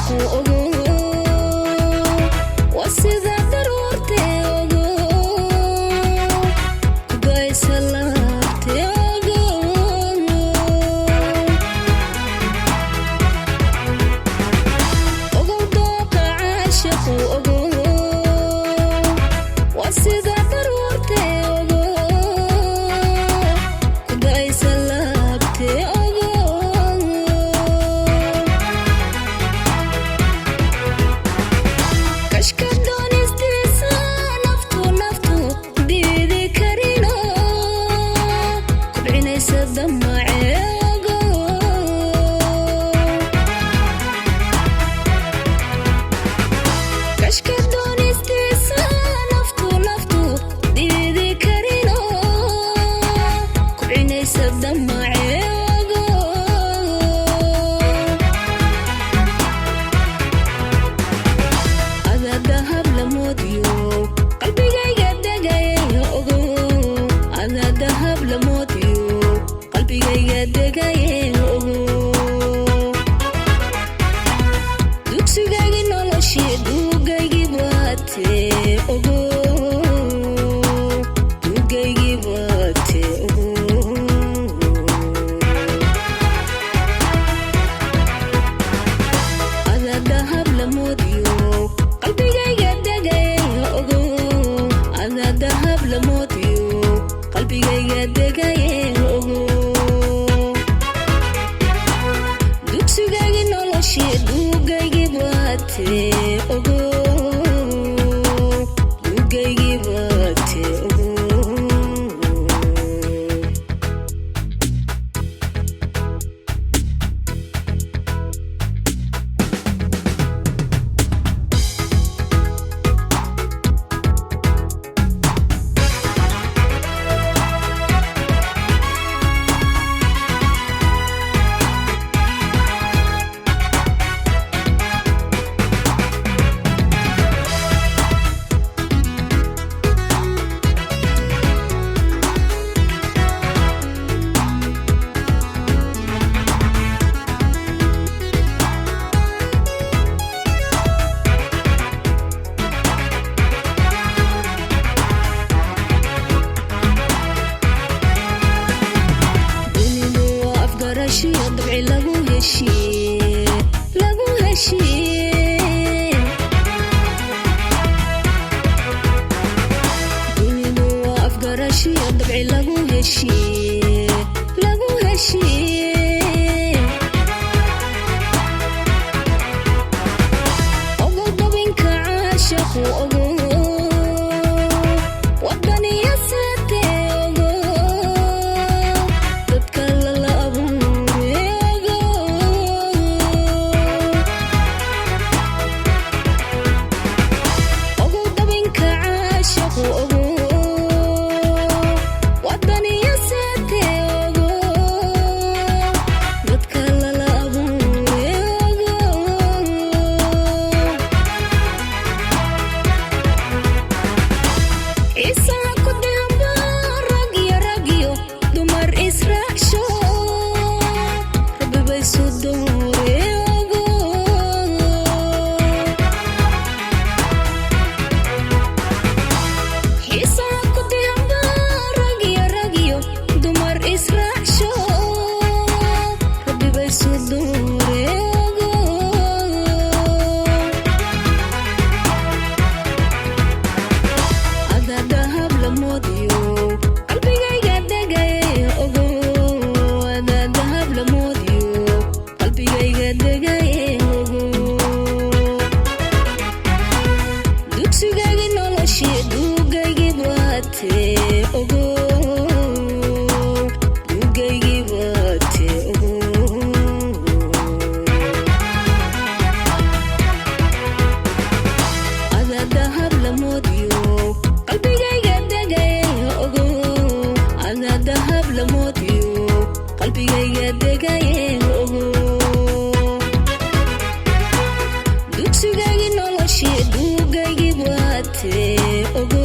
Caashaqu ogo, waa sida daruurte ogo, kugaysa laabte ogo. Ogow dooqa caashaqu ogo, waa sida daruurte ogo, kugaysa laabte ogo. Kashka doonistiisa naftu naftu diidi karino, kubcinaysa damace ogo. Kashka doonistiisa naftu naftu diidi karino, kubcinaysa damace ogo. Ada dahab la moodiyo, qalbigayga degaye ogo. Ada dahab la moodiyo, qalbigayga degaye ogo. Dugsigaygi noloshii, duugaygi baate ogo, duugaygi baate ogo. Ada dahab la moodiyo, qalbigayga degaye ogo. Ada dahab la moodiyo, qalbigayga degaye ogo. Dugsigaygi noloshii, duugaygi baate ogo, duugaygi baate ogo. Dunidu waa afgarashiyo dabci lagu heshiiye, lagu heshiiye. Dunidu waa afgarashiyo dabci lagu heshiiye, lagu heshiiye. Ogow dabinka caashaqu ogo, wadaniya seete ogo, dadka lala abuure ogo. Ogow dabinka caashaqu ogo, wadaniya seete ogo, dadka lala abuure ogo. Ciisaha ku dahaba, ragyo ragyo dumar israacsho, rabbi bay su doore ogo. Xiisaha ku dahaba, ragyo ragyo dumar israacsho, rabbi bay su doore ogo. Ada dahab la moodiyo, qalbigayga degaye ogo. Ada dahab la moodiyo, qalbigayga degaye ogo. Dugsigaygi noloshii, duugaygi baate ogo, duugaygi baate ogo. Ada dahab la moodiyo, qalbigayga degaye ogo. Ada dahab la moodiyo, qalbigayga degaye ogo. Dugsigaygi noloshii, duugaygi baate ogo.